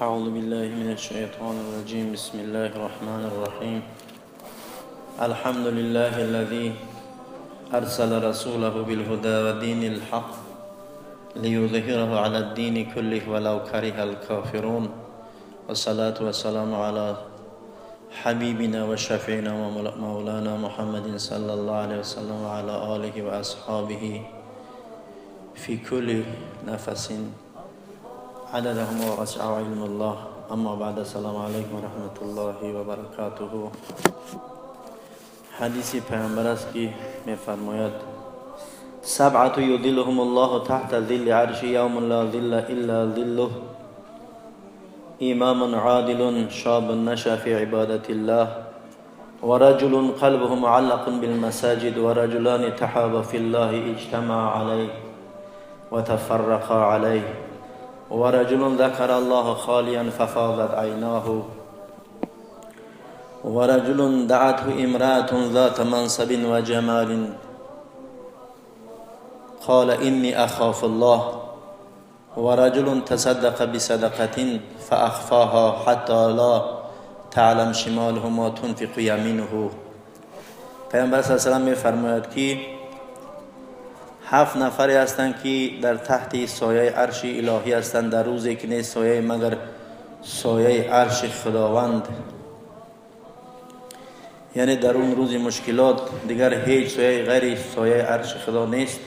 أعوذ بالله من الشيطان الرجيم. بسم الله الرحمن الرحيم. الحمد لله الذي أرسل رسوله بالهدى ودين الحق ليظهره على الدين كله ولو كره الكافرون. والصلاة والسلام على حبيبنا وشفيعنا ومولانا محمد صلى الله عليه وسلم وعلى آله وأصحابه في كل نفس عددهم ووسع علم الله. أما بعد، السلام عليكم ورحمة الله وبركاته. حدیث پیامبر است که میفرماید: سبعة يظلهم الله تحت ظل عرشه يوم لا ظل إلا ظله، إمام عادل، شاب نشأ في عبادة الله، ورجل قلبه معلق بالمساجد، ورجلان تحابا في الله اجتمعا عليه وتفرقا عليه، ورجل ذكر الله خاليا ففاضت عيناه، ورجل دعته امرأة ذات منصب وجمال قال إني أخاف الله، ورجل تصدق بصدقة فأخفاها حتى لا تعلم شماله ما تنفق يمينه. پیامبر صلی الله علیه و سلم می‌فرماید که هفت نفری هستند که در تحت سایه عرش الهی هستند در روزی که نیست سایه مگر سایه عرش خداوند. یعنی در اون روز مشکلات دیگر هیچ سایه غیر سایه عرش خدا نیست.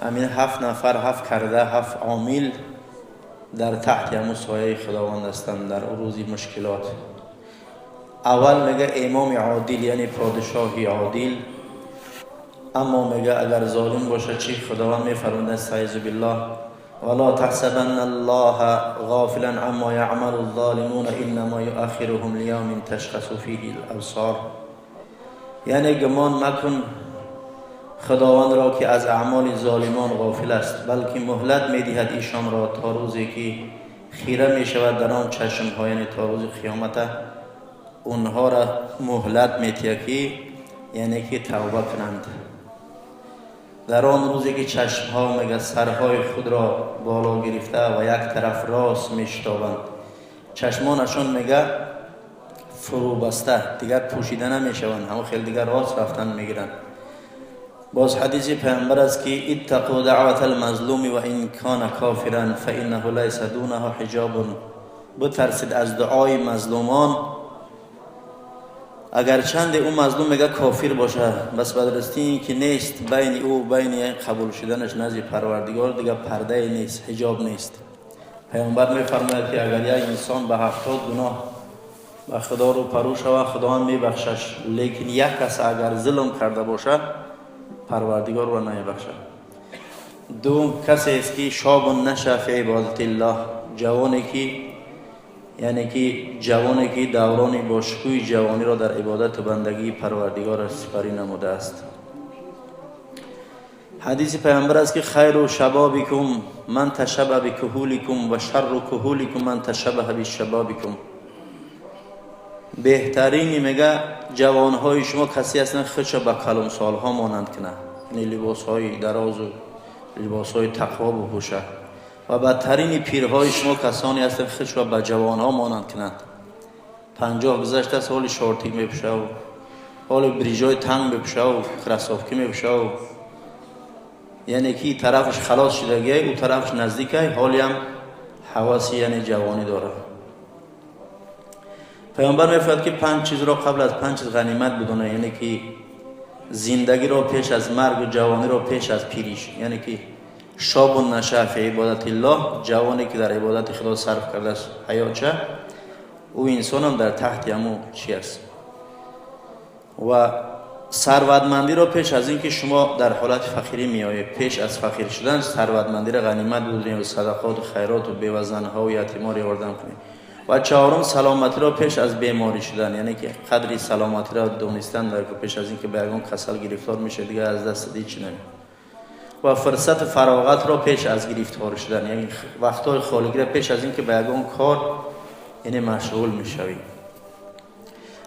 همین هفت نفر، هفت کرده، هفت عامل در تحت همون سایه خداوند هستند در اون روز مشکلات. اول میگه امام عادل، یعنی پادشاهی عادل. اما میگه اگر ظالم باشه چی؟ خداوند میفرماید استعیذ بالله: ولا تحسبن الله غافلا عما يعمل الظالمون انما يؤخرهم ليوم تشخص فيه الابصار. یعنی گمان مکن خداوند را که از اعمال ظالمان غافل است، بلکه مهلت میدهد ایشان را تا روزی که خیره میشود در آن چشم ها، یعنی تا روز قیامت اونها را مهلت میدهد که یعنی که توبه کنند. در آن روزی که چشم ها میگه سرهای خود را بالا گرفته و یک طرف راست میشتابند، چشمانشان میگه فرو بسته، دیگر پوشیده نمیشوند، همه خیلی دیگر راست رفتن میگیرند. باز حدیث پیامبر است که اتقوا دعوة المظلوم و ان کان کافرا فانه لیس دونه حجاب. بترسید از دعای مظلومان، اگر چند او مظلوم میگه کافر باشه، بس بدرستی که نیست بین او بین قبول شدنش نزد پروردگار دیگه پرده نیست، حجاب نیست. پیامبر میفرماید که اگر یک انسان به 70 گناه به خدا رو پرو شود، خداوند میبخشش، لیکن یک کس اگر ظلم کرده باشه پروردگار رو نمیبخشد. دوم کسی است که شاب نشأ فی عبادت الله، جوانی که یعنی که جوانی که دوران با شکوه جوانی را در عبادت و بندگی پروردگار سپری نموده است. حدیث پیامبر است که خیر شبابکم من تشبه بکهولکم و شر کهولکم من تشبه بشبابکم. بهترین میگه جوانهای شما کسی هستند خودش به کلان سالها مانند کنه، یعنی لباسهای دراز و لباسهای تقوا بپوشه، و بدترین پیرهای شما کسانی هستند خودش را به جوانها مانند کنند. 50 گذشته است، حال شورتی میپوشه و حال بریجای تنگ میپوشه و کراسافکی میپوشه و یعنی که طرفش خلاص شدگی، او طرفش نزدیکه، حالی هم حواسی یعنی جوانی داره. پیامبر میفرماید که 5 چیز را قبل از 5 چیز غنیمت بدونه، یعنی که زندگی را پیش از مرگ و جوانی را پیش از پیریش، یعنی که شاب نشأ فی عبادت الله، جوانی که در عبادت خدا صرف کرده است حیاتش، او انسان هم در تحت همو چی است. و ثروتمندی را پیش از اینکه شما در حالت فقیری میآیید، پیش از فقیر شدن ثروتمندی را غنیمت بدونید و صدقات و خیرات و بیوزنها و یتیما را یاردم کنید. و چهارم سلامتی را پیش از بیماری شدن، یعنی که قدری سلامتی را دونستن در که پیش از اینکه به یگان کسل گرفتار میشه دیگه از دست هیچ نمی. و فرصت فراغت را پیش از گرفتار شدن، یعنی وقت‌های خالی را پیش از اینکه به یگان کار یعنی مشغول میشوی.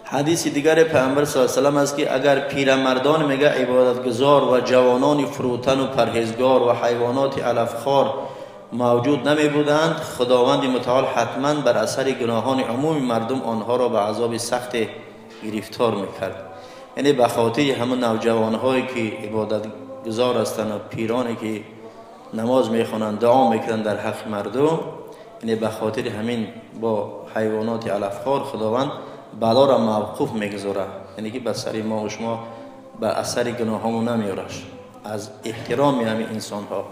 حدیث دیگر پیامبر صلی الله علیه و سلم است که اگر پیرمردان میگه عبادتگزار و جوانان فروتن و پرهیزگار و حیوانات علفخوار موجود نمی بودند، خداوند متعال حتما بر اثر گناهان عموم مردم آنها را به عذاب سخت گرفتار میکرد. یعنی به خاطر همون نوجوانهایی که عبادت گزار هستند و پیرانی که نماز میخوانند، دعا میکنند در حق مردم، یعنی به خاطر همین با حیوانات علفخوار خداوند بلا را موقوف میگذاره، یعنی که به سر ما و شما به اثر گناهامون نمیارش، از احترام همین انسان ها.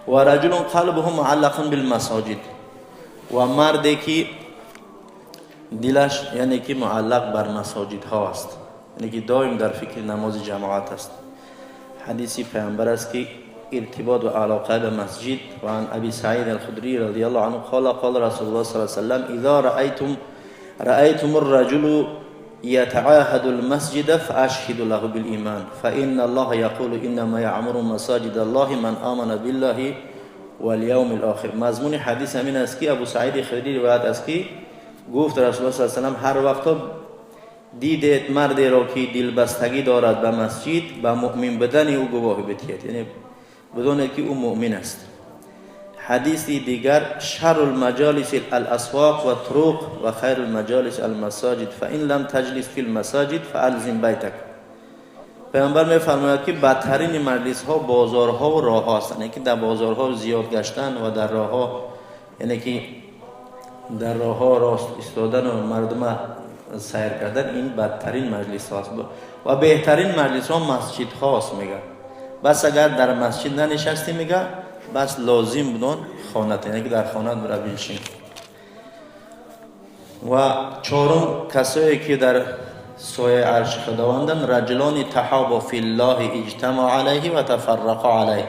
و رجل قلبه معلق بالمساجد، و مردی که دلش یعنی که معلق بر مساجد ها است، یعنی که دائم در فکر نماز جماعت است. حدیث پیامبر است که ارتباط و علاقه به مسجد. و عن ابی سعید الخدری رضی الله عنه قال قال رسول الله صلی الله علیه وسلم اذا رأيتم الرجل يتعاهد المسجد فأشهد له بالإيمان فإن الله يقول إنما يعمر مساجد الله من آمن بالله واليوم الآخر. مضمون حدیث همین است که ابو سعید خدری روایت است که گفت رسول الله صلی الله علیه وسلم هر وقت دیدید مردی را که دلبستگی دارد به مسجد، به مؤمن بدن او گواهی بدهید، یعنی بدون که او مؤمن است. حدیث دیگر شر المجالس الاسواق و طرق و خیر المجالس المساجد فإن لم تجلس فی المساجد فالزم بیتک. پیامبر می‌فرماید که بدترین مجلس ها بازارها و راه ها هستند، یعنی که در بازارها زیاد گشتن و در راه ها، یعنی که در راه ها راست ایستادن و مردم سیر کردن، این بدترین مجلس هاست. و بهترین مجلس ها مسجد هاست. میگه بس اگر در مسجد ننشستی، میگه بس لازم بدون خانه، یعنی که در خانه برا بنشین. و چهارم کسایی که در سایه عرش خداوندن، رجلان تحابا فی الله اجتمع علیه و تفرقا علیه،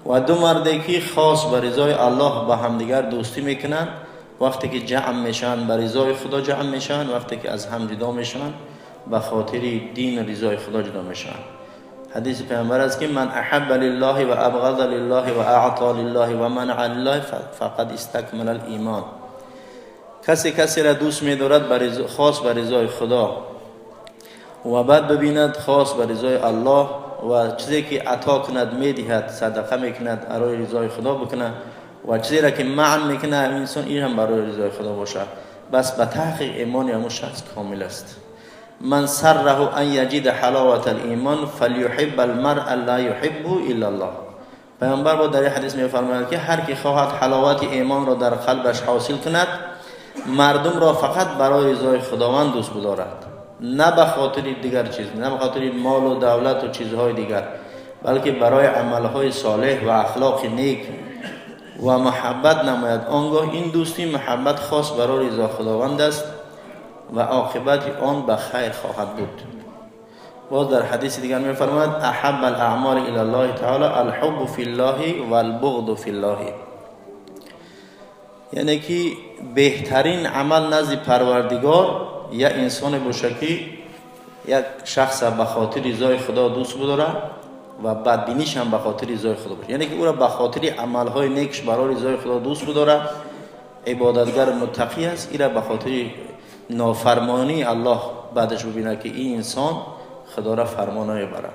و دو مردی که خاص به رضای الله با همدیگر دوستی میکنن، وقتی که جمع میشن به رضای خدا جمع میشن، وقتی که از هم جدا میشن به خاطر دین رضای خدا جدا میشن. حدیث پیامبر است که من احب لله و ابغض لله و اعطى لله و منع لله فقد استکمل الایمان. کسی کسی را دوست می‌دارد خاص به رضای خدا و بعد ببیند خاص به رضای الله، و چیزی که عطا کند میدهد، صدقه میکند برای رضای خدا بکنه، و چیزی را که منع میکنه انسان این هم برای رضای خدا باشه، بس به تحقیق ایمان همون شخص کامل است. من سره ان یجد حلاوت الایمان فلیحب المرء لا یحبه الا الله. پیامبر با در حدیث میفرماید که هر کی خواهد حلاوت ایمان را در قلبش حاصل کند، مردم را فقط برای رضای خداوند دوست بدارد، نه به خاطر دیگر چیز، نه به خاطر مال و دولت و چیزهای دیگر، بلکه برای عملهای صالح و اخلاق نیک و محبت نماید. آنگاه این دوستی محبت خاص برای رضا خداوند است و عاقبت آن به خیر خواهد بود. باز در حدیث دیگر می‌فرماید احب الاعمال الی الله تعالی الحب فی الله والبغض فی الله، یعنی که بهترین عمل نزد پروردگار یا انسان باشه که یک شخص به خاطر رضای خدا دوست بداره و بدبینیش هم به خاطر رضای خدا باشه، یعنی که او را به خاطر عملهای نیکش برای رضای خدا دوست بداره، عبادتگر متقی است، این را به خاطر نافرمانی الله بعدش ببینه که این انسان خدا را فرمان نمیبره.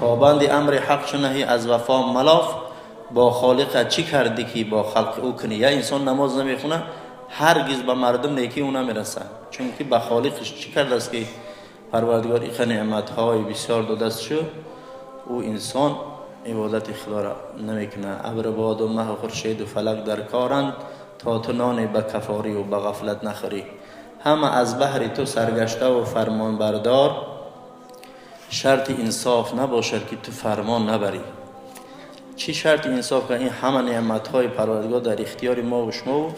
پابند امر حق شنهی از وفا ملاف، با خالق چی کردی که با خلق او کنی. یا انسان نماز نمیخونه هرگز به مردم نیکی او نمیرسه، چون که به خالقش چی کرده است که پروردگار این نعمت‌های بسیار داده است شو او انسان عبادت خدا را نمیکنه. ابر باد و مه و خورشید و فلک در کارند، تا تو نان به کفاری و به غفلت نخوری. همه از بحر تو سرگشته و فرمان بردار، شرط انصاف نباشد که تو فرمان نبری. چی شرط انصاف که این همه نعمت‌های پروردگار در اختیار ما و شما و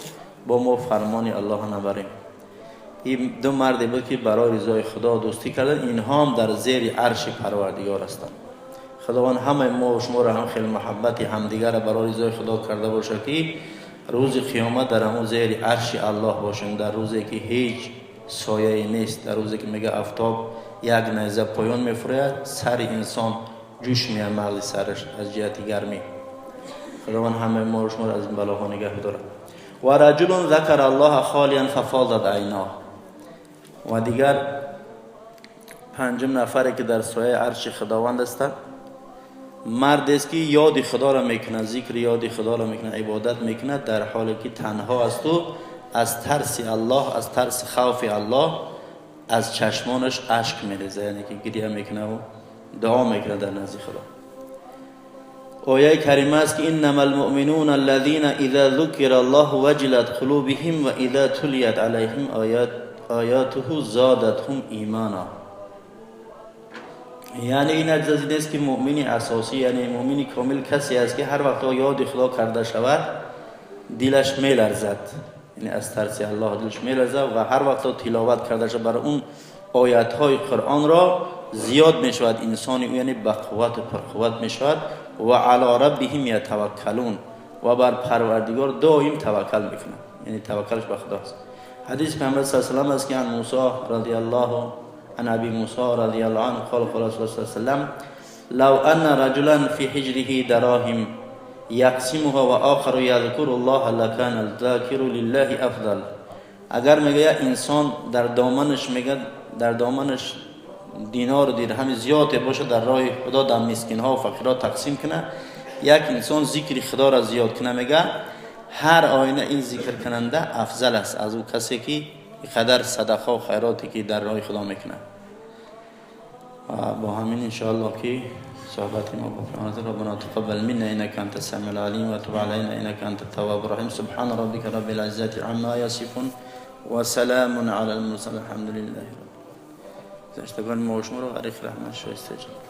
با ما فرمان الله نبریم. این دو مردی بود که برای رضای خدا دوستی کردن، اینها هم در زیر عرش پروردگار هستند. خداوند همه ما و شما را هم خیلی محبت همدیگر را برای رضای خدا کرده باشه که روز قیامت در همون زیر عرش الله باشیم، در روزی که هیچ سایه نیست، در روزی که میگه آفتاب یک نیزه پایان میفروید، سر انسان جوش میاد مغز سرش از جهت گرمی. خداوند همه ما و شما را از این بلاها نگه بدارد. و رجل ذکر الله خالیا ففاضت عیناه. و دیگر پنجم نفری که در سایه عرش خداوند است، مرد است که یاد خدا را میکنه، ذکر یاد خدا را میکنه، عبادت میکنه، در حالی که تنها است و از ترس الله، از ترس خوف الله از چشمانش اشک میریزه، یعنی که گریه میکنه و دعا میکنه در نزد خدا. آیه کریمه است که انما المؤمنون الذين اذا ذکر الله وجلت قلوبهم و اذا تلیت علیهم آیاته زادتهم ایمانا. یعنی این اجازه نیست که مؤمن اساسی، یعنی مؤمن کامل کسی است که هر وقت یاد خدا کرده شود دلش میلرزد، یعنی از ترس الله دلش میلرزد و هر وقت تلاوت کرده شود برای اون آیت های قرآن را زیاد میشود انسان، یعنی به قوت و پرقوت میشود. و علی ربهم یتوکلون، و بر پروردگار دائم توکل میکنند، یعنی توکلش به خداست. حدیث پیامبر صلی الله علیه و سلم است که عن موسی رضی الله عن ابی موسی رضی الله عنه قال قال رسول الله صلی الله علیه و سلم لو ان رجلا فی حجره دراهم یقسمها و آخر یذکر الله لکان الذاکر لله افضل. اگر میگه انسان در دامنش، میگه در دامنش دینار و درهم زیاد باشه، در راه خدا در مسکین ها و فقیرها تقسیم کنه، یک انسان ذکر خدا را زیاد کنه، میگه هر آینه این ذکر کننده افضل است از او کسی که قدر صدقه و خیراتی که در راه خدا میکنه. و با همین انشاءالله که صحبت ما با پایان. ربنا تقبل منا انك انت السميع العليم وتب علينا انك انت التواب الرحيم. سبحان ربك رب العزة عما يصفون وسلام على المرسلين، الحمد لله رب. گذشتگان ما و شما رو غریق رحمت شایسته جان.